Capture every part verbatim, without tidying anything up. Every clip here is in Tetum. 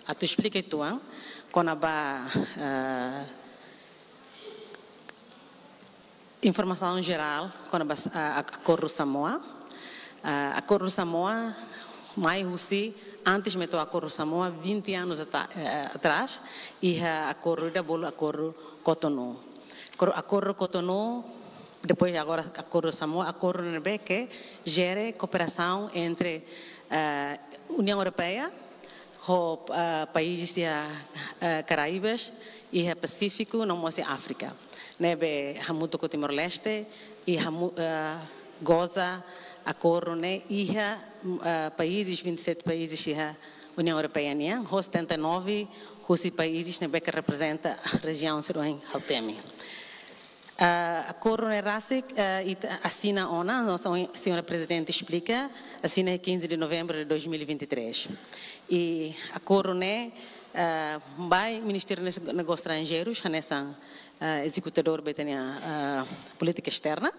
atu esplika uitoan kona-ba, eh, informasaun jerál kona-ba, eh, ak-, Akordu Samoa. Eh, Akordu Samoa mai husi, antes mai to'o Akordu Samoa, vinte anos ata-, eh, atrás, iha akordu ida bolu Akordu Cotonou. Akor-, Akordu Cotonou, depois agora Akordu Samoa, akordu ne'ebé ke jere kooperasaun entre, eh, Uniaun Europeia ho, eh, países iha, eh, Karaibas, iha Pasífiku, no mós iha Áfrika. Ne'ebé hamutuk ho Timor-Leste, i hamu-, eh, goza akordu ne'e iha, eh, países, vinte e sete países iha Uniaun Europeia nian, ho setenta e nove husi países ne'ebé ke reprezenta rejiaun sira ohin ha'u temi. Ah, akordu ne'e rasik, ah, ita asina ona, no, señora Prezidente esplika, asina quinze de novembro de dois mil e vinte e três. I akordu ne'e, ah, ba Ministériu Nego-, Negósius Estranjeirus, hanesan, ah, ezekutadór ba ita-nia, ah, polítika esterna.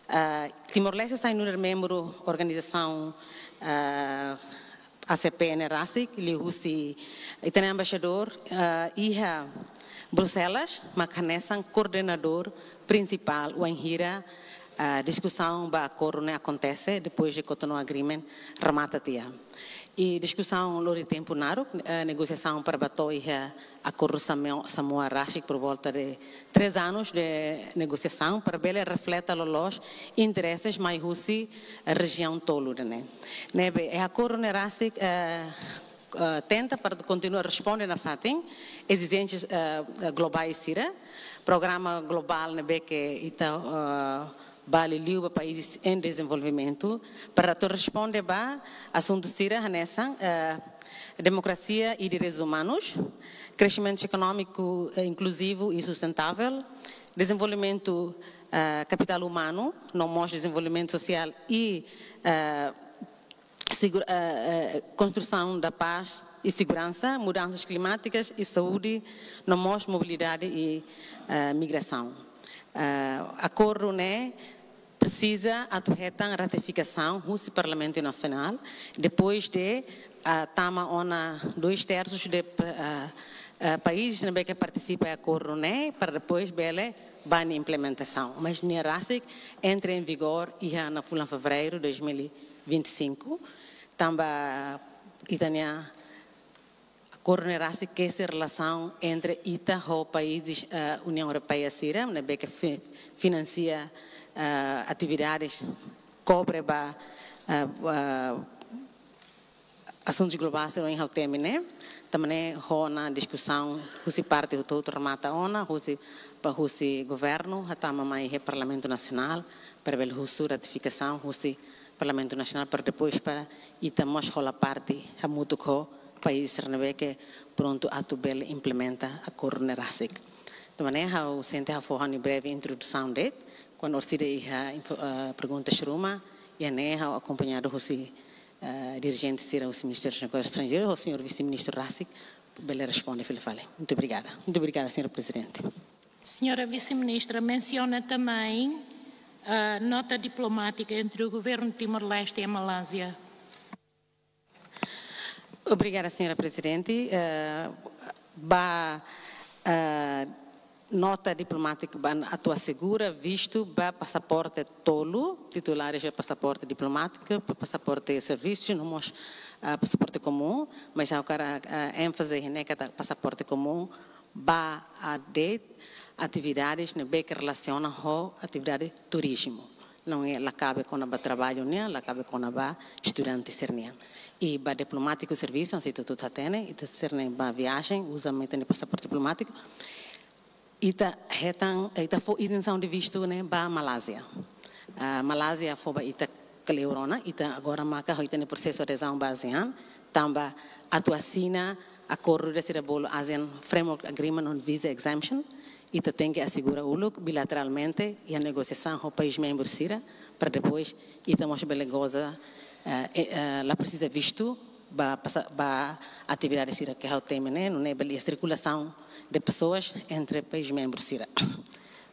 Ah, Timor-Leste sai nu'udar membru organizasaun, ah, A C P ne'e rasik, liuhusi ita-nia embaixadór, ah, iha Bruxelas, mak hanesan koordenadór prinsipál wainhira, ah, diskusaun ba akordu ne'e akontese, depois de Cotonou Agreement remata tiha. I diskusaun lori tempu naruk, eh, negosiasaun para bá to'o iha Akordu Samo-, Samoa rasik por volta de três anos de negosiasaun para bele refleta loloos intereses mai husi rejiaun tolu ida-ne'e. Ne'ebé, eh, akordu ne'e rasik, eh, eh, tenta para kontinua responde nafatin ezijénsias, eh, globais sira, programa globál ne'ebé ke ita, eh, bá liuliu ba países em desenvolvimento, para atu responde ba asuntu sira hanesan, eh, demokrasia i direitus umanus, kresimentu ekonómiku, eh, inkluzivu i sustentável, dezenvolvimentu, eh, kapitál umanu, no mós dezenvolvimentu sosiál i, eh, segura-, eh, eh, konstrusaun da pás i seguransa, mudansas klimátikas i saúde, no mós mobilidade i, eh, migrasaun. Eh, akordu ne'e presiza atu hetan ratifikasaun husi Parlamentu Nasionál, depois de, ah, tama ona dois terços de, ah, ah, países ne'ebé ke partisipa iha akordu ne'e, para depois bele bá nia implementasaun. Mas nia rasik entra em vigor iha ona fulan Fevereiru dois mil e vinte e cinco, tanba ita-nia akordu ne'e rasik kesi relasaun entre ita ho países, eh, Uniaun Europeia sira, ne'ebé ke fi-, finansia, eh, atividades kobre ba, eh, eh, asuntus globais sira ohin ha'u temi ne'e. Tanba ne'e ho ona diskusaun husi parte hotu-hotu remata ona, husi, ba husi governu, hatama mai iha Parlamentu Nasionál, para bele husu ratifikasaun husi Parlamentu Nasionál, para depois para ita mós hola parte hamutuk ho país sira ne'ebé ke prontu atu bele implementa akordu ne'e rasik. Tanba ne'e ha'u sente ha'u fó ha'u-nia breve introdusaun de'it, kuandu orsida iha info-, eh, perguntas ruma, iha ne'e ha'u akompañadu husi, eh, dirijente sira husi Ministériu Negósius Estranjeirus, ho señór Vise-Ministru rasik, bele responde fila fali. Muito obrigada. Muito obrigada, señora Prezidente. Senhora Vice-Ministra, menciona também a nota diplomática entre o Governo de Timor-Leste e a Malásia. Obrigada, señora Prezidente. Eh, ba, eh, nota diplomátika ba atu asegura vistu ba pasaporte tolu, titulares ba pasaporte diplomátiku, ba pasaporte servisu, no mós, eh, pasaporte komún, mas ha'u hakarak, eh, énfaze iha ne'e katak pasaporte komún ba de'it atividades ne'ebé ke relasiona ho atividade turizmu. Não é, la kabe kona-ba traballu nian, la kabe kona-ba estudante sira-nian. I ba diplomátiku servisu, hanesan ita hotu hatene, ita sira ne'ebé viajen, uza mai ita-nia pasaporte diplomátiku, ita hetan, ita fó izensaun de vistu ne'e ba Malázia. Ah, Malázia fó ba ita kleur ona, ita agora maka ho ita-nia prosesu adezaun ba ASEAN, tanba atu asina akordu ida sira bolu ASEAN Framework Agreement on Visa Exemption, ita tenke asegura uluk bilateralmente iha negosiasaun ho país membru sira, para depois ita mós bele goza, eh, eh, eh, la presiza vistu ba pasa-, ba atividade sira ke ha'u temi ne'e, nune'e bele iha sirkulasaun de pessoas entre país membru sira.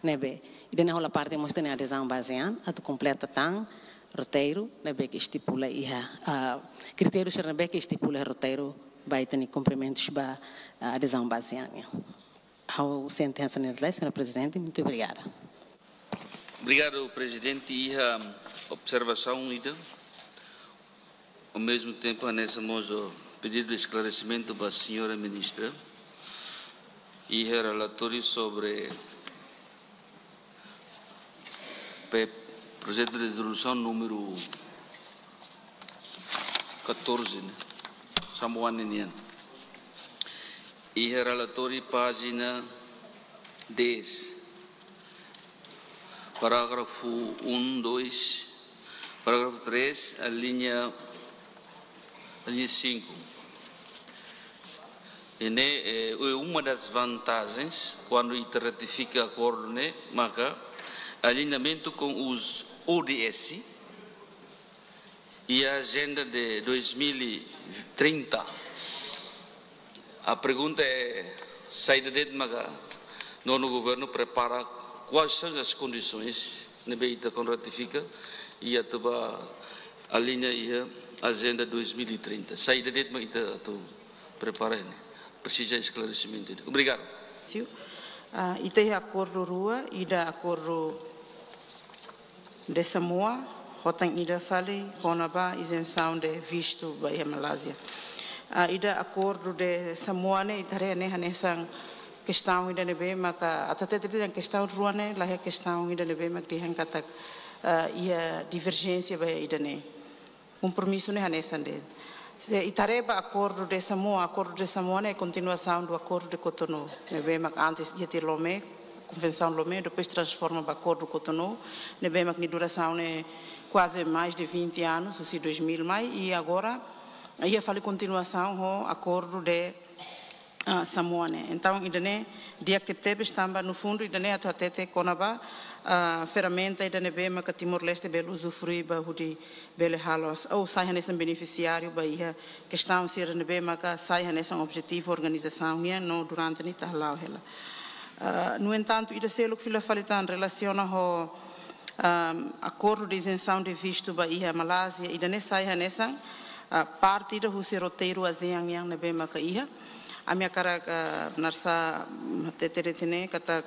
Ne'ebé, ida-ne'e hola parte mós ita-nia adezaun ba ASEAN, atu kompleta tan roteiru ne'ebé ke estipula iha, ah, kritériu sira ne'ebé ke estipula iha roteiru Ba ita-nia kumprimentus ba, ah, adezaun ba ASEAN nian. Ha'u sente hanesan ne'e de'it, señora Prezidente, muito obrigada. Obrigadu, Prezidente. Iha observasaun ida. Ao mesmo tempo, hanesan mós pedidu de esklaresimentu ba señora Ministra. Iha relatóriu sobre pe-, projetu de rezolusaun númeru catorze, ne'e? Samoa nian. Iha relatóriu pájina dez, parágrafu um, dois, parágrafu três, a linha, a linha cinco. E ne'e, eh, é uma das vantagens quando ita ratifika acordo, ne'e, maka alinhamento com os O D S e a Agenda de dois mil e trinta. A pergunta é, saida de'it maka nono governo prepara, quais são as condições ne'ebé ita kon ratifika i atu ba aliña iha Agenda dois mil e trinta? Saida de'it mak ita atu prepara ne'e? Presiza esklaresimentu ne'e. Obrigadu. Siu. Ah, ita iha akordu rua, ida akordu de Samoa, ho tan ida fali kona-ba izensaun de vistu ba iha Malázia. Ah, ida akordu de Samoa ne'e, ita haree ne'e hanesan kestaun ida ne'ebé maka, atu hatete dehan kestaun rua ne'e, la iha kestaun ida ne'ebé mak dehan katak, ah, iha diverjénsia ba ida-ne'e. Kompromisu ne'e hanesan de'it. Se ita haree ba akordu de Samoa, akordu de Samoa ne'e kontinuasaun do akordu de Cotonou. Ne'ebé mak antes iha tiha Lomé, Konvensaun Lomé, depois transforma ba akordu Cotonou. Ne'ebé mak nia durasaun ne'e kuaze mais de vinte anos, husi dois mil mai, i agora iha fali kontinuasaun ho akordu de ah, Samoa ne'e. Entaun, ida-ne'e di'ak tebetebes tanba no fundu ida-ne'e atu hatete kona-ba, ah, ferramenta ida ne'ebé maka Timor-Leste bele uzufrui ba hodi bele halo, ou sai hanesan benefisiáriu ba iha kestaun sira ne'ebé maka sai hanesan objetivu organizasaun nian no durante ne'e ita hala'o hela. Ah, no entantu, ida seluk fila fali tan relasiona ho, ah, akordu de izensaun de vistu ba iha Malázia, ida-ne'e sai hanesan, ah, parte ida husi roteiru ASEAN nian ne'ebé maka iha. Ami hakarak, ah, narsá, mm, hatete de'it ne'e katak,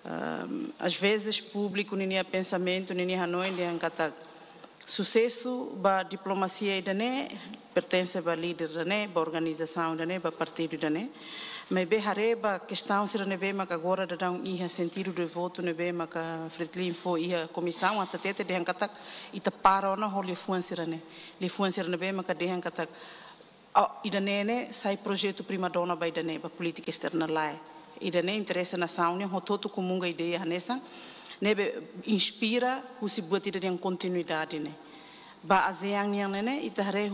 ah, às vezes públiku ninia pensamentu, ninia hanoin dehan katak susesu ba diplomasia ida-ne'e pertense ba líder ida-ne'e, ba organizasaun ida-ne'e, ba partidu ida-ne'e. Maibé haree ba kestaun sira ne'ebé maka agora daudaun iha sentidu de votu ne'ebé maka Fretilin fó iha komisaun, atu hatete dehan katak ita para ona ho liafuan sira-ne'e. Liafuan sira ne'ebé maka dehan katak, oh, ida-ne'e ne'e sai projetu primadona ba ida-ne'e, ba polítika esterna, lae. Ida-ne'e interese nasaun nian, hotu-hotu komunga ideia hanesan, ne'ebé inspira husi buat ida dehan kontinuidade ne'e. Ba ASEAN nian ne'e ne'e, ita haree,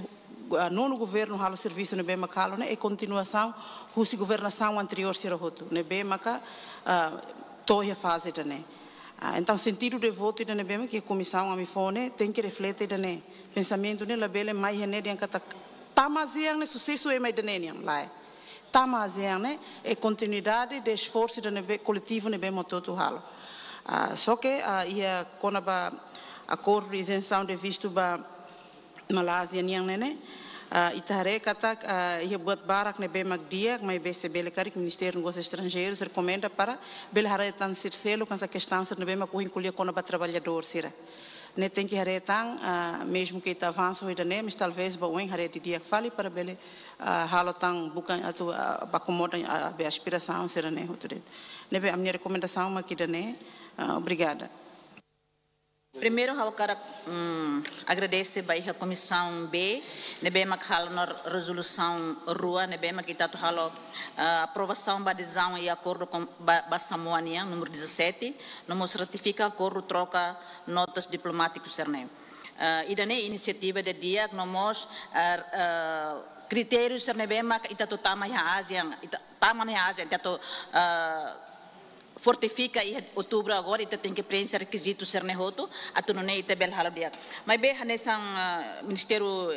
ah, nonu governu halo servisu ne'ebé maka halo ne'e, é kontinuasaun husi governasaun anteriór sira hotu, ne'ebé maka, ah, to'o iha faze ida-ne'e. Ah, entaun, sentidu de votu ida ne'ebé mak iha komisaun ami fó ne'e, tenke reflete ida-ne'e. Pensamentu ne'e labele mai iha ne'e dehan katak tama ASEAN ne'e susesu ema ida-ne'e nian, lae. Tama ASEAN ne'e é kontinuidade de esforsu ida ne'ebé koletivu ne'ebé mak hotu-hotu halo. Ah, só ke, ah, iha kona-ba akordu de izensaun de vistu ba Malázia nian ne'e ne'e, ah, ita haree katak, ah, iha buat barak ne'ebé mak di'ak, maibé se bele karik Ministériu Negósius Estranjeirus rekomenda para bele haree tan sira seluk hanesan kestaun sira ne'ebé mak ohin ko'alia kona-ba traballadór sira. Ne'e tenke haree tan, ah, mezmu ke ita avansa ho ida-ne'e, mas talvés ba oin haree didi'ak fali para bele, ah, halo tan buka atu, ah, ba akomoda, ah, be aspirasaun sira-ne'e hotu de'it. Ne'ebé ami-nia rekomendasaun mak ida-ne'e, ah, obrigada. Primeiru, ha'u hakarak, mm, agradese ba iha Komisaun B, ne'ebé mak halo ona rezolusaun rua, ne'ebé mak ita atu halo, ah, aprovasaun ba adezaun i akordu ho, ba, ba Samoa nian, númeru dezassete, no mós ratifika akordu troka notas diplomátiku sira-ne'e. Ah, ida-ne'e inisiativa ida di'ak, no mós, ah, ah, kritériu sira ne'ebé mak ita atu tama iha ASEAN, ita tama ona iha ASEAN, ita atu, ah, fortifika iha outubru agora, ita tenke preenxe rekizitu sira-ne'e hotu, atu nune'e ita bele halo di'ak. Maibé hanesan, ah, Ministériu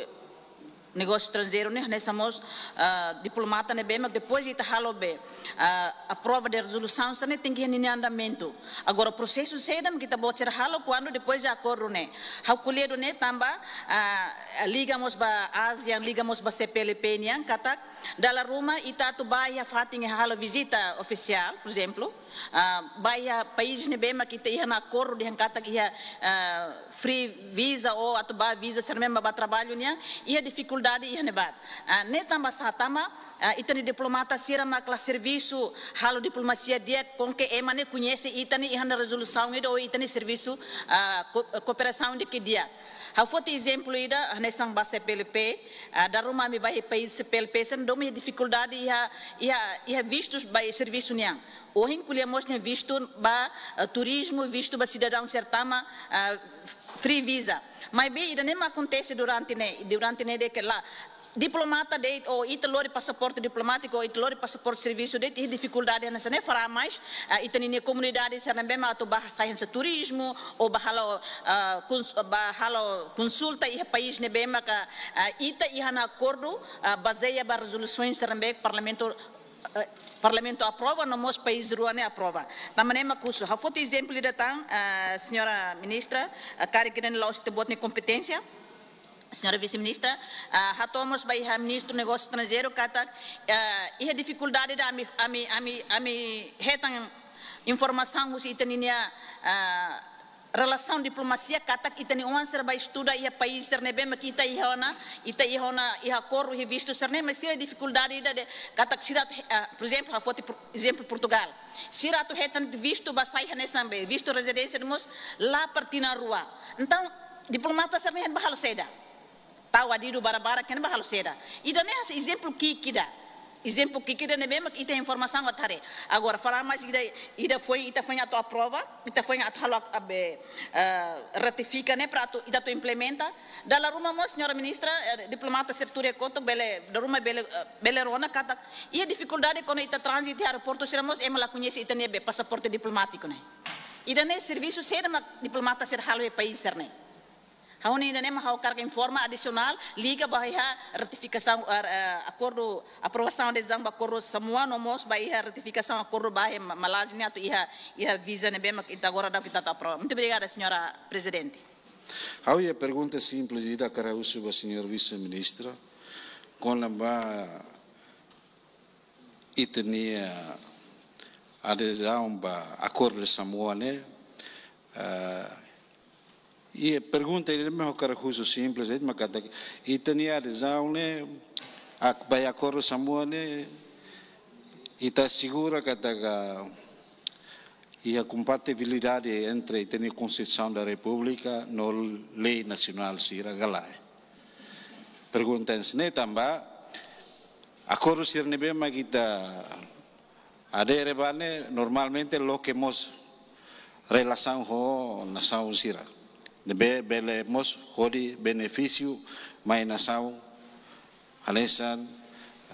Negósiu Estranjeiru ne'e, hanesan mós, ah, diplomata ne'ebé mak depois de ita halo be, ah, aprova de rezolusaun sira-ne'e tenke iha ninia andamentu. Agora prosesu saida mak ita-boot sira halo kuandu depois de akordu ne'e. Ha'u ko'alia ida-ne'e tanba, ah, liga mós ba ASEAN, liga mós ba CPLP nian, katak dala ruma ita atu bá iha fatin halo vizita ofisiál, por ezemplu, ah, bá iha país ne'ebé mak ita iha ona akordu dehan katak iha, ah, free visa ou atu bá visa sira-ne'e mak bá traballu nian, iha difikuldade iha ne'ebá. Ah, ne'e tanba sá? Tanba, ah, ita-nia diplomata sira mak la servisu halo diplomasia di'ak, kuandu ema ne'e koñese ita-nia iha ona rezolusaun ida ou ita-nia servisu, ah, ko-, kooperasaun ida ke di'ak. Ha'u foti ezemplu ida, hanesan ba CPLP, ah, dala ruma ami bá iha país CPLP sira-ne'e dala ruma iha difikuldade iha, iha, iha vistus ba servisu nian. Ohin ko'alia mós nia vistu ba, eh, turizmu, vistu ba sidadaun sira tama, eh, free visa. Maibé ida-ne'e mak akontese durante ne'e, durante ne'e de'it ka lae. Diplomata de'it, ou ita lori pasaporte diplomátiku, ou ita lori pasaporte servisu de'it, iha difikuldade hanesan ne'e, fará mais, eh, ita-nia komunidade sira ne'ebé mak atu bá sai hanesan turizmu, ou bá halo, eh, kons-, bá halo konsulta iha país ne'ebé maka, eh, ita iha ona akordu, eh, bazeia ba rezolusaun sira ne'ebé Parlamentu eh, Parlamentu aprova, no mós país rua ne'e aprova. Tanba ne'e mak husu. Ha'u foti ezemplu ida tan, eh, Señora Ministra, eh, karik ida-ne'e la'ós ita-boot nia kompeténsia, Señora Vise-Ministra, eh, hato'o mós ba iha Ministru Negósiu Estranjeiru katak, eh, iha difikuldade ida ami, ami, ami, ami hetan informasaun husi ita-nia, eh, relasaun diplomasia katak ita-nia oan sira bá estuda iha país sira ne'ebé mak ita iha ona, ita iha ona iha akordu iha vistu sira-ne'e, mas sira difikuldade ida de'it katak sira atu, eh, por ezemplu, ha'u foti por, ezemplu Portugal. Sira atu hetan vistu bá sai hanesan be, vistu rezidénsia de'it mós la para tinan rua. Entaun, diplomata sira-ne'e bá halo saida? Tau adidu barak-barak ne'e bá halo saida? Ida-ne'e hanesan ezemplu ki'ik ida. Ezemplu ki'ik ida ne'ebé mak ita informasaun atu haree. Agora, fará mais ida, ida foin, ita foin atu aprova, ita foin atu halo, ah, be, eh, ratifika ne'e para atu, ita atu implementa. Dala ruma mós, Señora Ministra, eh, diplomata sira tuur iha kotuk bele, dala ruma bele, eh, bele rona katak iha difikuldade kuandu ita tránzitu iha aeroportu sira mós, ema la koñese ita-nia be pasaporte diplomátiku ne'e. Ida-ne'e servisu saida mak diplomata sira halo iha país sira-ne'e? Ha'u hanoin ida-ne'e mak ha'u hakarak informa adisionál, liga ba iha ratifikasaun, eh, eh, akordu, aprovasaun adezaun ba akordu Samoa, no mós ba iha ratifikasaun akordu ba iha Ma-, Malázia nian atu iha, iha visa ne'ebé mak ita agora daudaun ita atu aprova. Muito obrigada, Señora Prezidente. Ha'u iha pergunta simples ida hakarak husu ba Señora Vise-Ministra, kona-ba ita-nia, eh, adezaun ba akordu Samoa ne'e, eh, i pergunta ida mak ha'u hakarak husu simples, eh, mak katak ita-nia adezaun ne'e, ak-, ba akordu Samoa ne'e, ita asegura katak iha kompatibilidade entre ita-nia Konstituisaun da Repúblika no lei nasionál sira ka lae? Pergunta hanesan ne'e tanba akordu sira ne'ebé mak ita adere ba ne'e normalmente loke mós relasaun ho nasaun sira ne'ebé bele mós hodi benefísiu mai nasaun, hanesan,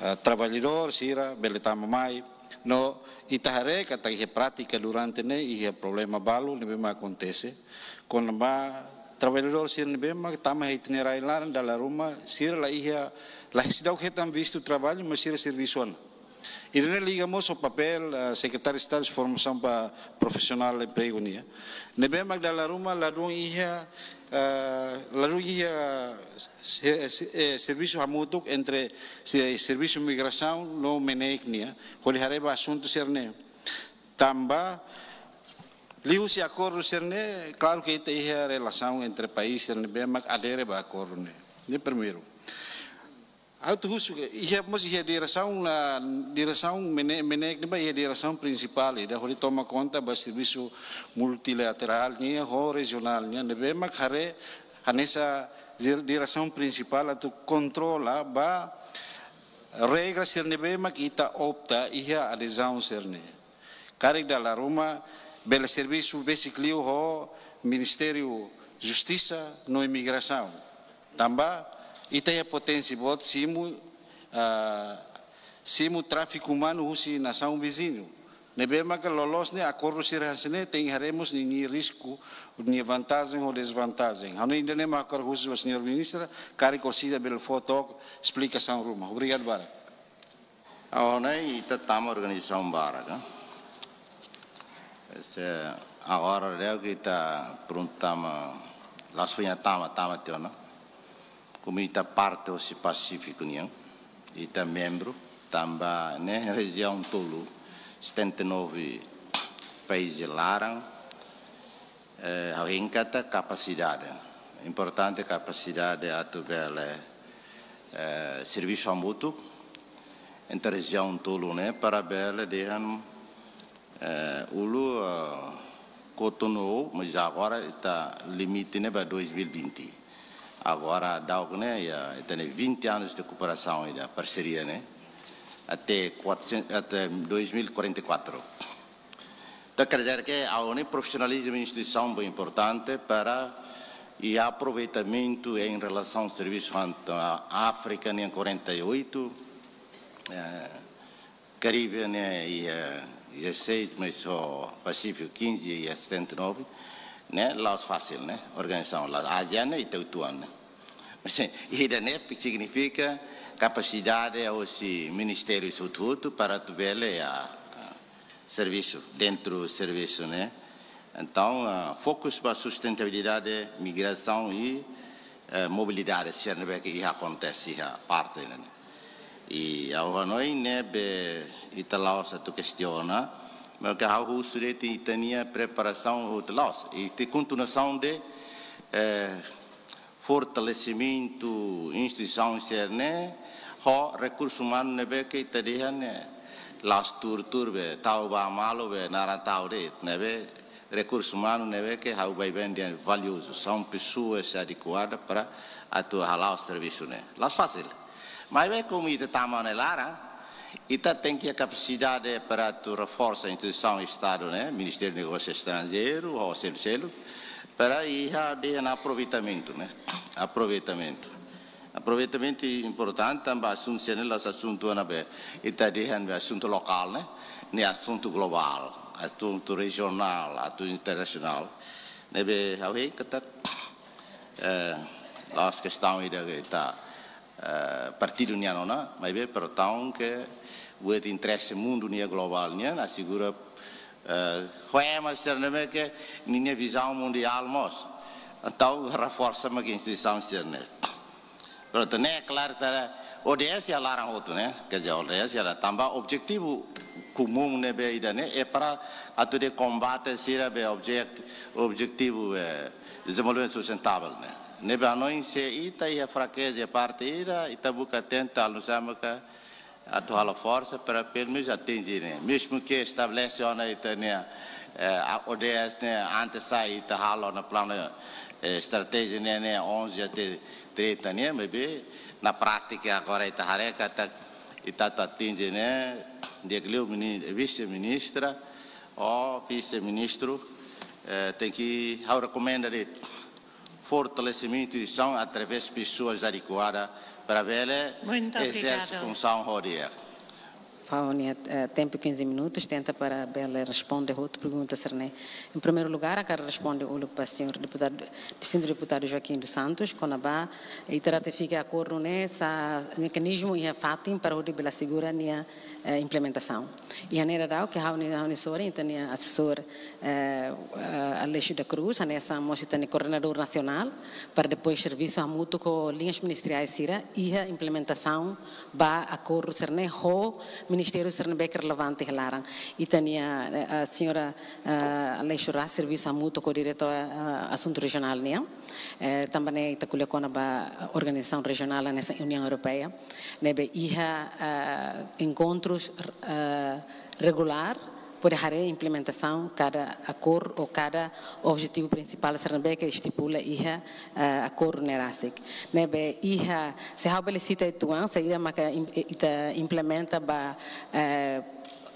eh, traballadór sira bele tama mai. No ita haree katak iha prátika durante ne'e iha problema balu ne'ebé mak akontese. Kona-ba traballadór sira ne'ebé mak tama iha ita-nia rai-laran, dala ruma sira la iha, la seidauk hetan vistu traballu, mas sira servisu ona. Ida-ne'e liga mós ho papél, eh, Sekretáriu Estadu Formasaun ba Profisionál Empregu nian. Ne'ebé mak dala ruma ladún iha, eh, ladún iha se-, se-, eh, servisu hamutuk entre se-, Servisu Migrasaun no MNEK nian, hodi haree ba asuntu sira-ne'e. Tanba liuhusi akordu sira-ne'e, klaru ke ita iha relasaun entre país sira ne'ebé mak adere ba akordu ne'e. Ne'e primeiru. Ha'u atu husu, iha mós iha diresaun, ah, diresaun MNE-, MNEK ne'ebá iha diresaun prinsipál ida hodi toma konta ba servisu multilaterál nian ho rejionál nian, ne'ebé mak haree hanesan dir-, diresaun prinsipál atu kontrola ba regra sira ne'ebé mak ita opta iha adezaun sira-ne'e. Karik dala ruma bele servisu besik liu ho Ministériu Justisa no Imigrasaun. Tanba ita iha poténsia boot simu, ah, simu tráfiku umanu husi nasaun viziñu. Ne'ebé maka loloos ne'e akordu sira hanesan ne'e tenke haree mós ninia risku, ninia vantajen ho desvantajen. Ha'u hanoin ida-ne'e mak ha'u husu ba señór ministra, karik orsida bele fó took esplikasaun ruma. Obrigadu barak. Agora ne'e ita tama organizasaun barak, kan? Se agora deu ke ita prontu tama, la'ós foin tama, tama tiha ona. Komu ita parte hosi Pasífiku nian, ita membru, tanba ne'e rejiaun tolu, setenta e nove país laran, eh, ha'u hein katak kapasidade. Importante kapasidade atu bele, eh, servisu hamutuk entre rejiaun tolu ne'e para bele dehan, eh, uluk, eh, Cotonou, mas agora ita limite ne'e ba dois mil e vinte. Agora daudaun ne'e, iha, ita-nia vinte anos de cooperação e da parceria, né? Até quatrocentos, até dois mil e quarenta e quatro. Entaun, quer dizer que ha'u hanoin profisionalizmu instituisaun bem importante para, e aproveitamentu em relação ao serviço ante a África, ne'e quarenta e oito, eh, Karibe ne'e iha, eh, dezasseis, mas ho Pasífiku quinze e setenta e nove, ne'e la'ós fásil, ne'e? Organizasaun la ASEAN ne'e ita uitoan, ne'e? Mas, eh, ida-ne'e signifika kapasidade hosi ministériu hotu-hotu para atu bele, ah, ah, servisu, dentro servisu, ne'e? Entaun, ah, foku ba sustentabilidade, migrasaun e, eh, mobilidade, sira ne'ebé ke iha akontese iha parte ne'e. I ha'u hanoin ne'ebé ita la'ós atu kestiona, mas ke ha'u husu de'it ita-nia preparasaun hotu la'ós. I ita kontinuasaun de, eh, fortalesimentu instituisaun sira-ne'e, ho rekursu umanu ne'ebé ke ita dehan ne'e, la'ós tuur-tuur be, tau ba malu be, naran tau de'it, ne'ebé, rekursu umanu ne'ebé ke ha'u baibain dehan valiozu, são pessoas adequadas para atu hala'o servisu ne'e. La'ós fásil. Maibé komu ita tama ona laran, ita tenke kapasidade para atu reforsa instituisaun Estadu ne'e, Ministériu Negósiu Estranjeiru, ho selu-selu, para iha dehan aproveitamentu, ne'e? Aproveitamentu. Aproveitamentu importante, tanba asuntu sira-ne'e la'ós asuntu ona be, ita dehan be asuntu lokál, ne'e? Ne'e asuntu globál, asuntu rejionál, asuntu internasionál. Ne'ebé ha'u hein katak, eh, la'ós kestaun ida ke ita, eh, partidu nian ona, maibé portantu ke buat interese mundu nian, globál nian, asegura, eh, ho ema sira ne'ebé ke ninia vizaun mundiál mós. Entaun reforsa mak instituisaun sira-ne'e. Portantu ne'e klaru katak O D S iha laran hotu, ne'e? Quer dizer, O D S iha laran, tanba objetivu komún ne'ebé ida-ne'e, é para atu de kombate sira be object-, objetivu, eh, dezenvolvimentu sustentável, ne'e? Ne'ebé ha'u hanoin se ita iha frakeza iha parte ida, ita buka tenta, halo nu'usá maka atu halo forsa para pelumenus atinje ne'e. Mezmu ke estabelese ona ita-nia, eh, a O D S ne'e antes sai ita halo ona planu, eh, estratéjia ne'e, ne'e onze até trinta ne'e, maibé na prátika agora ita haree katak ita atu atinje ne'e, di'ak liu mini-, vise-ministra, ou vise-ministru, eh, tenke, ha'u rekomenda de'it fortalesimentu instituisaun através pessoas adequadas para bele Muito ezerse obrigada. Funsaun ho di'ak. Fa'an nia, eh, tempu quinze minutos, tenta para bele responde hotu pergunta sira-ne'e. Em primeiro lugar, hakarak responde uluk ba señór deputadu, distintu deputadu Joaquim dos Santos, kona-ba ita ratifika akordu ne'e, sá mekanizmu iha fatin para hodi bele asegura nia, eh, implementasaun. Iha ne'e daudaun ke ha'u-nia, ha'u-nia sorin, ita-nia asesór, eh, eh, Aleixo da Cruz, hanesan mós ita-nia koordenadór nasionál, para depois servisu hamutuk ho liñas ministeriais sira, iha implementasaun ba akordu sira-ne'e ho ministériu sira ne'ebé ke relevante iha laran. Ita-nia, eh, eh, señora, eh, Aleixo rasik servisu hamutuk ho diretór, eh, asuntu rejionál nian. Eh, tanba ne'e ita ko'alia kona-ba organizasaun rejionál hanesan Uniaun Europeia. Ne'ebé iha, eh, enkontrus, eh, regulár, hodi haree implementasaun kada akordu ou kada objetivu prinsipál sira ne'ebé ke estipula iha, eh, akordu ne'e rasik. Ne'ebé iha, se ha'u bele sita uitoan, saida maka im-, ita implementa ba, eh,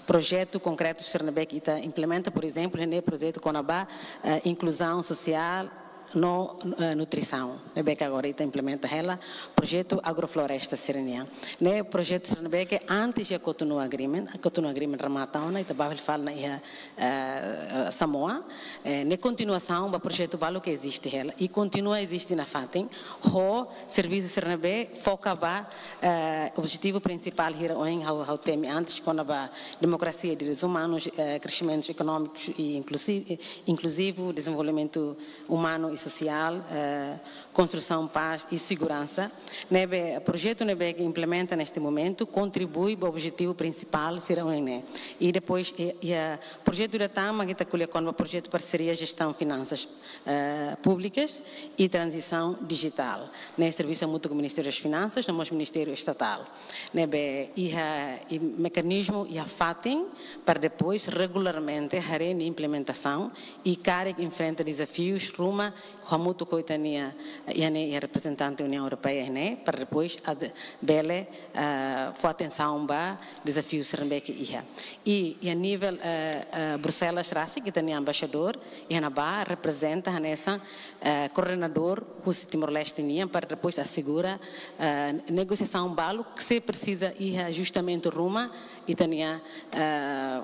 projetu konkretu sira ne'ebé ke ita implementa, por ezemplu, ne'e projetu kona-ba, eh, inkluzaun sosiál, no, eh, nutrisaun. Ne'ebé ke agora ita implementa hela projetu agrofloresta sira-nian. Ne'e projetu sira ne'ebé ke antes iha Cotonou Agreement, Cotonou Agreement remata ona, ita bá fali fali ona iha, eh, Samoa. Eh, ne'e kontinuasaun ba projetu balu ke eziste hela i kontinua eziste nafatin, ho servisu sira ne'ebé foka ba, eh, objetivu prinsipál hira ohin ha'u, ha'u temi antes, kona-ba demokrasia, direitus umanus, eh, kresimentu ekonómiku i inklusi-, inkluzivu, dezenvolvimentu umanu i sosiál, eh, konstrusaun pás i seguransa. Ne'ebé projetu ne'ebé ke implementa neste momentu kontribui ba objetivu prinsipál sira ohin ne'e. I depois, i, i, eh, projetu ida tan mak ita ko'alia kona-ba projetu parseria jestaun finansas, eh, públikas i tranzisaun dijitál. Ne'e servisu hamutuk ho Ministériu das Finansas, no mós Ministériu Estatál. Ne'ebé iha, i mekanizmu iha fatin para depois regularmente haree nia implementasaun i karik enfrenta dezafius ruma hamutuk ho ita-nia, iha ne'e iha reprezentante Uniaun Europeia iha ne'e, para depois ad-, bele, ah, fó atensaun ba dezafiu sira ne'ebé ke iha. I, iha nivel, eh, eh, Bruxelas rasik, ita-nia embaixadór iha ne'ebá reprezenta hanesan, eh, koordenadór husi Timor-Leste nian, para depois asegura, eh, negosiasaun balu ke se presiza iha ajustamentu ruma, ita-nia, eh,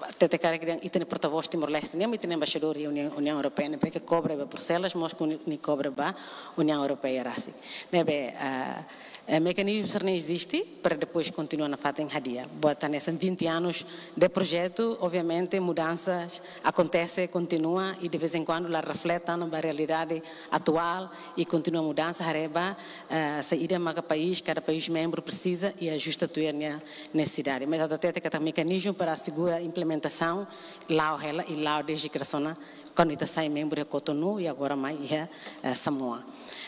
hatete karik dehan ita-nia portavós Timor-Leste nian, ita-nia embaixadór iha Uniaun, Uniaun Europeia ne'ebé ke kobre ba Bruxelas, mós ke nia kobre ba Uniaun Europeia rasik. Ne'ebé, eh, eh, mekanizmu sira-ne'e eziste para depois kontinua nafatin hadi'a. Buat hanesan vinte anos de projetu, obviamente mudansas akontese, kontinua i de vez em quando la reflete ona ba realidade atuál i kontinua mudansa haree ba, eh, saida maka país, kada país membru presiza i ajusta tuir nia nesesidade. Mas atu hatete katak mekanizmu para asegura implementasaun la'o hela i la'o desde kriasaun, kuandu ita sai membru iha Cotonou i agora mai iha, eh, Samoa.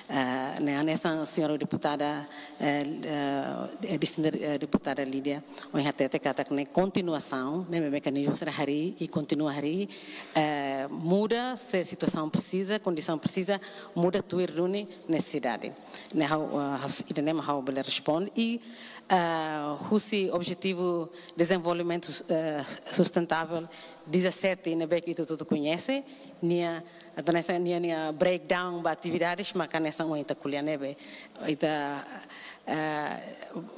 Eh, ne'e hanesan señora deputada, eh, eh, distinta, eh, deputada Lídia ohin hatete katak ne'e kontinuasaun, ne'e mekanizmu sira harii i kontinua harii, eh, muda se situasaun presiza, kondisaun presiza, muda tuir duni nesesidade. Ne'e ha'u, eh, ha'u, ida-ne'e mak ha'u bele responde. I, eh, husi Objetivu Dezenvolvimentu, eh, Sustentável dezasete, ne'ebé ke ita hotu koñese, nia, atu hanesan nia, nia breakdown ba atividades, maka hanesan ohin ita ko'alia ne'ebé. Ita, eh,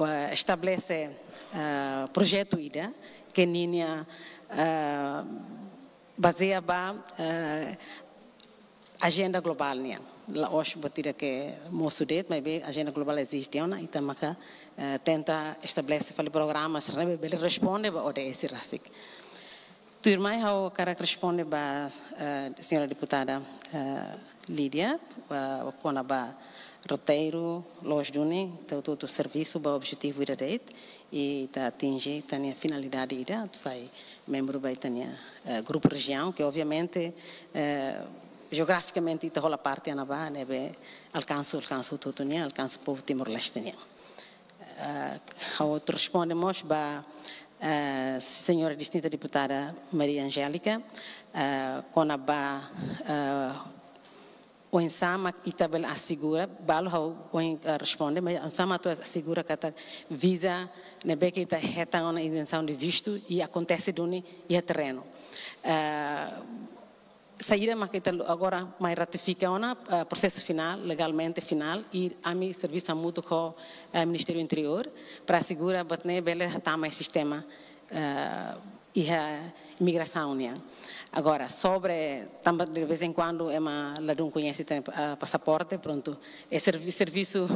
eh, estabelese, eh, projetu ida, ke ninia, eh, bazeia ba, eh, ajenda globál nian. La'ós buat ida ke mosu de'it, maibé ajenda globál eziste ona, ita maka, eh, tenta estabelese fali programa sira ne'ebé bele responde ba O D S rasik. Tuirmai ha'u hakarak responde ba, eh, señora deputada, eh, Lídia, eh, kona-ba roteiru, loos duni, ita hotu servisu ba objetivu ida de'it, i ita atinje ita-nia finalidade ida, atu sai membru ba ita-nia, eh, grupu rejiaun, ke obviamente, eh, jeografikamente ita hola parte iha ne'ebá, ne'ebé alkansa, alkansa hotu-hotu nian, alkansa povu Timor-Leste nian. Eh, ha'u atu responde mós ba, eh, señora distinta deputada Maria Angélica, eh, kona-ba, eh, oinsá mak ita bele asegura, balu ha'u ohin, eh, responde, mas oinsá mak atu asegura katak visa ne'ebé ke ita hetan ona intensaun de vistu i akontese duni iha terrenu. Eh, saida mak ita lu-, agora mai ratifika ona, eh, prosesu finál, legalmente finál, i ami servisu hamutuk ho, eh, Ministériu Interiór para asegura buat ne'e bele hatama iha sistema, eh, iha imigrasaun nian. Agora, sobre, tanba de vez em quando ema ladún koñese ita-nia, ah, pasaporte, prontu. É servi-, servisu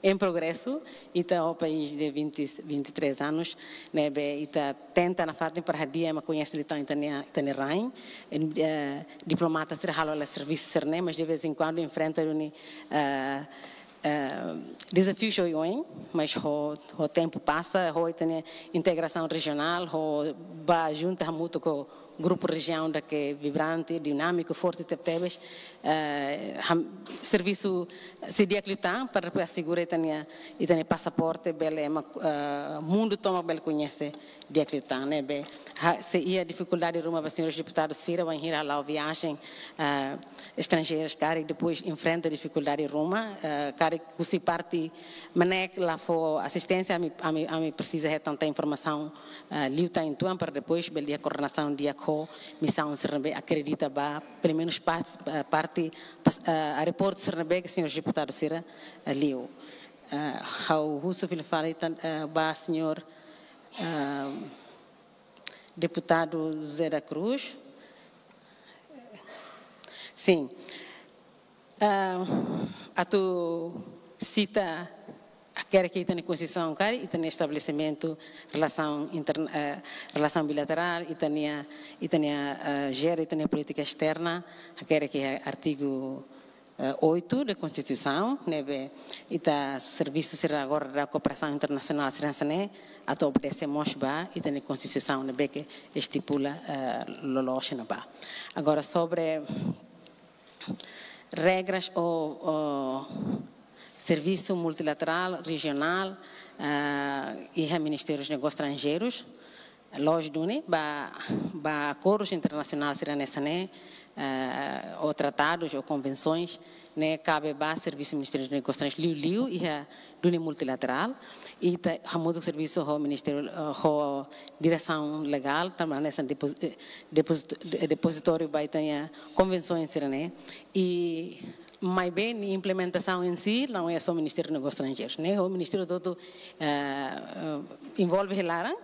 em progresso, ita ho país de vinte, vinte e três anos, ne'ebé ita tenta nafatin para hadi'a ema koñese liután ita-nia, ita-nia rain. Eh, diplomata sira halo hela servisu sira-ne'e, mas de vez em quando enfrenta duni, eh, eh, dezafius oioin, mas ho, ho tempu pasa, ho ita-nia integrasaun rejionál, ho bá junta hamutuk ho grupu rejiaun ida ke vibrante, dinámiku, forte tebetebes, eh, ham-, servisu sei di'ak liután para depois asegura ita-nia, ita-nia pasaporte bele ema, eh, mundu tomak bele koñese di'ak liután, ne'ebé. Ha, sei iha difikuldade ruma ba señores deputadus sira, bainhira hala'o viajen, eh, estranjeiras, karik depois enfrenta difikuldade ruma, eh, karik husi parte MNEK la fó asisténsia, ami, ami, ami presiza hetan tan informasaun, eh, liután uitoan para depois bele iha koordenasaun di'ak ho misaun sira ne'ebé akredita ba, pelumenus pas-, eh, parte pas-, eh, aeroportu sira ne'ebé ke señór deputadu sira, eh, liu. Eh, ha'u husu fila fali tan, eh, ba señór, eh, deputadu José da Cruz. Sin. Ah, atu sita, hakerek ita-nia Konstituisaun karik, ita-nia estabelesimentu relasaun interna-, eh, relasaun bilaterál, ita-nia, ita-nia, eh, jere ita-nia polítika esterna, hakerek iha artigu, eh, oito da Konstituisaun, ne'ebé ita servisu sira agora da kooperasaun internasionál sira hanesan ne'e, atu obedese mós ba ita-nia Konstituisaun ne'ebé ke estipula, eh, loloos iha ne'ebá. Agora, sobre regras ou, ou servisu multilaterál, rejionál, ah, iha Ministériu Negósius Estranjeirus, loos duni, ba, ba akordus internasionál sira hanesan ne'e, ah, ou tratadus ou konvensoens, ne'e kabe ba servisu Ministériu Negósius Estranjeirus liuliu iha duni multilaterál, ita hamutuk servisu ho Ministériu, eh, ho diresaun legál, tanba hanesan depos-, eh, depos-, eh, depozitóriu ba ita-nia konvensoens sira-ne'e. I maibé nia implementasaun em si, não é só Ministériu Negósius Estranjeirus, ne'e ho ministériu hotu-hotu, eh, eh, envolve iha laran,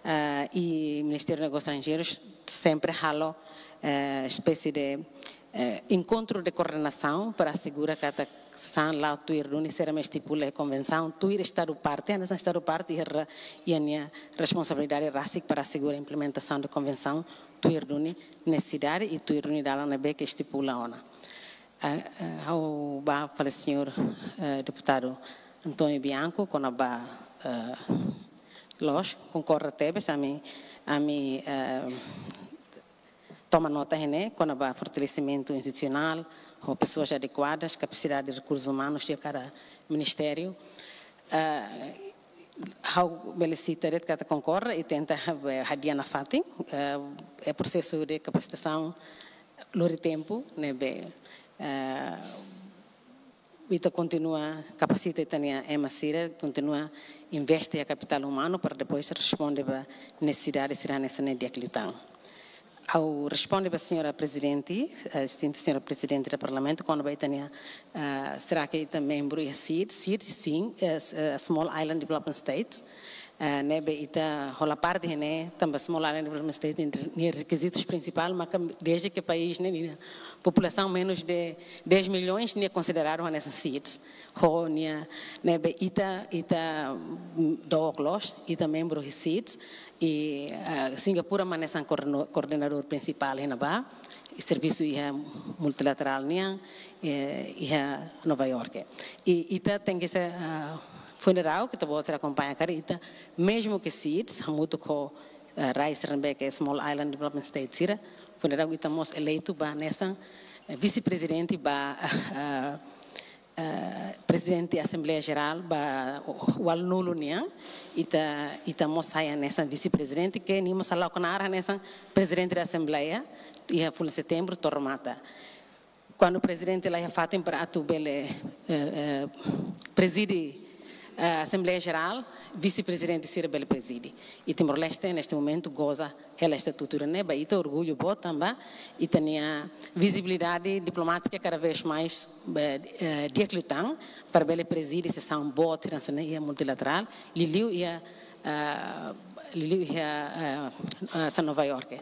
eh, i Ministériu Negósius Estranjeirus sempre halo, eh, espésie de eh, enkontru de koordenasaun para asegura katak sasán la'o tuir duni saida mak estipula iha konvensaun, tuir Estadu parte, hanesan Estadu parte iha ra-, iha nia responsabilidade rasik para asegura implementasaun de konvensaun, tuir duni nesesidade i tuir duni dalan ne'ebé ke estipula ona. Ah, eh, ha'u bá fali señór, eh, deputadu António Bianco, kona-ba, eh, loos, konkorda tebes, ami, ami, eh, toma nota iha ne'e, kona-ba fortalesimentu institusionál, ho pesoas adekuadas, kapasidade de rekursus umanus iha kada ministériu. Ah, ha'u bele sita de'it katak konkorda i tenta, eh, hadi'a nafatin, eh, prosesu de kapasitasaun lori tempu, ne'ebé, eh, ita kontinua kapasita ita-nia ema sira, kontinua investe iha kapitál umanu para depois responde ba nesesidade sira hanesan ne'e di'ak liután. Ha'u responde ba señora Prezidente, eh, distinta señora Prezidente do Parlamentu, kona-ba ita-nia, eh, será ke ita membru iha SID? SID, sin, eh, s-, eh, Small Island Development States. Eh, ne'ebé ita hola parte iha ne'e, tanba Small Island Development State nia, nia rekizitus prinsipál maka desde ke país ne'e nia populasaun menus de dez milhões nia konsideradu hanesan SIDS. Ho nia, ne'ebé ita, ita, mm, dook loos, ita membru iha SIDS, i, eh, Singapura mak hanesan koordeno-, koordenadór prinsipál iha ne'ebá, i servisu iha multilaterál nian, eh, iha Nova Iorke. I ita tenke ser, ah, funerál, ke ita-boot sira akompaña karik ita, mezmu ke SIDS, hamutuk ho, eh, rai sira ne'ebé ke Small Island Development State sira, funerál ita mós eleitu ba hanesan, eh, vise-prezidente ba, ah, eh, prezidente Asembleia Jerál ba ualunulu nian, ita, ita mós sai hanesan vise-prezidente, ke nia mós hala'o knaar hanesan prezidente da Asembleia, iha fulan setembru to'o remata. Kuandu prezidente la iha fatin para atu bele, eh, eh, prezide, eh, Asembleia Jerál, vise-prezidente sira bele prezide. I Timor-Leste, neste momento, goza hela estatutu ne'e, ba ita orgullu boot tanba ita-nia vizibilidade diplomátika kada vez mais, eh, eh, di'ak liután, para bele prezide sesaun boot sira hanesan ne'e iha multilaterál, liuliu iha, ah, liuliu iha, ah, ah, hanesan Nova Iorke.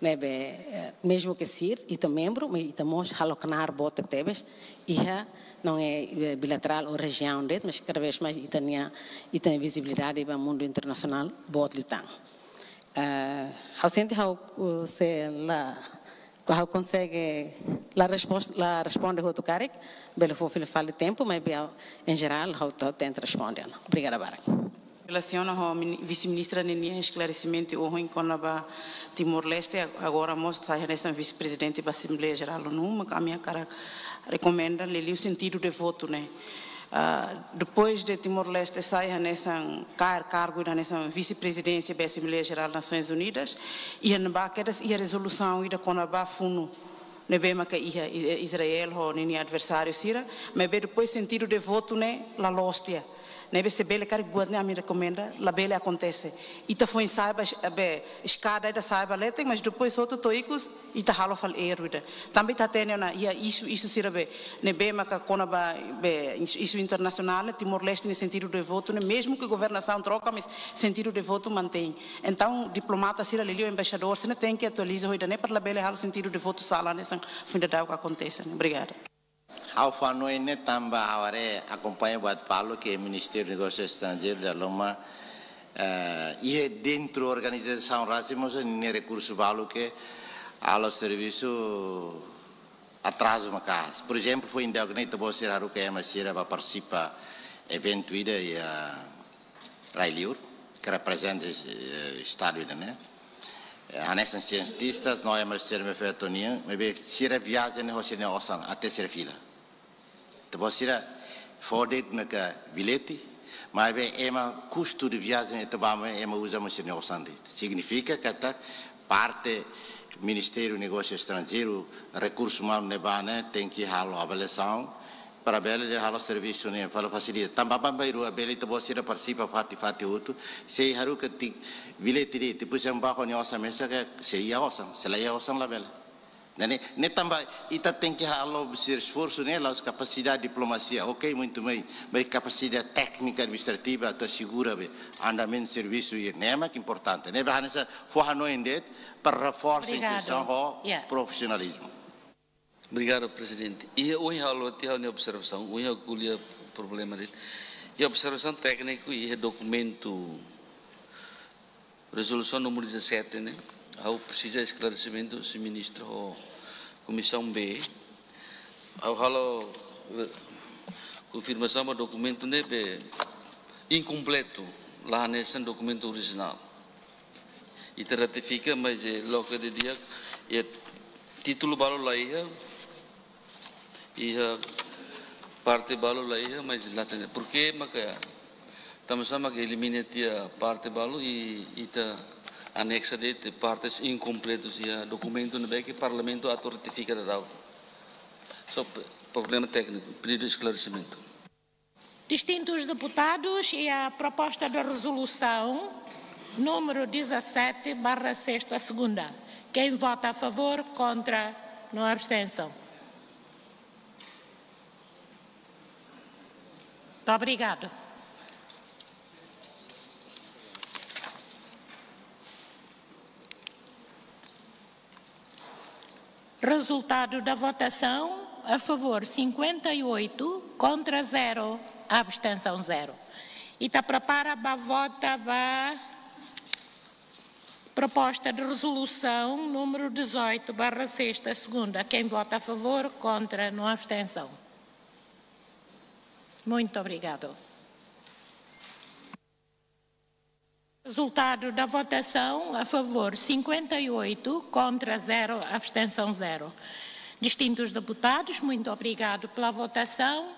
Ne'ebé, eh, mezmu ke SIDS, ita membru, mas ita mós halo knaar boot tebes, iha, não é, eh, bilaterál ou rejiaun de'it, mas kada vez mais ita-nia, ita-nia vizibilidade ba mundu internasionál boot liután. Eh, ha'u sente ha'u, uh, sei la, ha'u konsege la resposta, la responde hotu karik, bele fó fila fali tempu, mas bem, em geral, ha'u, ha'u tenta responde. Obrigada barak. Relasiona ho mini-, vise-ministra ninia esklaresimentu ohin kona-ba Timor-Leste, ag-, agora mós sai hanesan vise-prezidente ba Asembleia Jerál ONU, maka ami hakarak rekomenda liuliu sentidu de votu ne'e. Ah, depois de Timor-Leste sai hanesan kar-, kargu ida hanesan vise-prezidénsia ba Asembleia Jerál Nasoins Unidas, iha ne'ebá kedas iha rezolusaun ida kona-ba funu ne'ebé maka iha I-, Israel ho ninia adversáriu sira, maibé depois sentidu de votu ne'e la loos tiha. Ne'ebé se bele karik buat ne'e ami rekomenda, labele akontese. Ita foin sa'e ba, be, eskada ida sa'e ba leten, mas depois hotu to'o ikus, ita halo fali erru ida. Tanba ita hatene ona iha isu, isu sira be, ne'ebé maka kona-ba, be, isu, isu internasionál, ne'e Timor-Leste nia sentidu de votu, ne'e mezmu ke governasaun troka, mas sentidu de votu mantein. Entaun, diplomata sira liuliu embaixadór sira ne'e tenke atualiza ho ida-ne'e para labele halo sentidu de votu sala hanesan foin daudauk akontese. Obrigada. Ha'u fó-hanoin ne'e tanba ha'u haree akompaña buat balu ke Ministériu Negósiu Estranjeiru dala ruma, eh, iha dentru organizasaun rasik mós ninia rekursu balu ke halo servisu atrazu maka'as. Por ezemplu, foin daudauk ne'e ita-boot sira haruka ema sira ba partisipa eventu ida iha rai-liur, ke reprezenta, eh, Estadu ida-ne'e. Eh, hanesan sientistas, no ema sira-ne'ebé feto nian, maibé sira viajen ne'e ho sira-nia osan até sira fila. Ita-boot sira fó de'it maka bilhete, maibé ema kustu de viajen ita bá mai ema uza mós sira-nia osan de'it. Signifika katak parte Ministériu Negósiu Estranjeiru, Rekursu Umanu ne'ebá ne'e tenke halo avaliasaun, para bele halo servisu ne'e, para fasilita. Tanba bainhira bele ita-boot sira partisipa fatin-fatin hotu, sei haruka tiha bilhete de'it, depois ema bá ho nia osan mesak, sei iha osan, se la iha osan labele. Ne'e, ne'e tanba ita tenke halo esforsu ne'e, la'ós kapasidade diplomasia, ok, muito bem, mas kapasidade téknika administrativa atu asegura be andamentu servisu iha ne'e mak importante. Ne'ebé hanesan fó-hanoin de'it para reforsa instituisaun ho profisionalizmu. Obrigadu, Prezidente. Iha ohin ha'u tiha nia observasaun, ohin ha'u ko'alia problema de'it. Iha observasaun tékniku, iha dokumentu rezolusaun númeru dezassete ne'e, ha'u presiza esklaresimentu husi ministru ho Komisaun B. Ha'u halo, eh, konfirmasaun ba dokumentu ne'e be inkompletu, la hanesan dokumentu orijinál. Ita ratifika, mas, eh, loke didi'ak, eh, títulu balu la iha, iha parte balu la iha, mas la hatene. Porke maka, tanba sá maka elimina tiha parte balu i ita anexa de'it partes inkompletas iha dokumentu ne'ebé ke Parlamentu atu ratifika daudaun. Só pe-, problema tékniku, pedidu esklaresimentu. Distintos deputados, e a proposta de resolução número dezassete barra sexta segunda. Quem vota a favor, contra, não há abstenção. Muito obrigado. Resultado da votação: a favor cinquenta e oito, contra zero, abstenção zero. Ita prepara ba vota ba proposta de resolução número dezoito barra sexta segunda. Quem vota a favor, contra, não há abstenção. Muito obrigado. Resultado da votação: a favor cinquenta e oito, contra zero, abstenção zero. Distintos deputados, muito obrigado pela votação.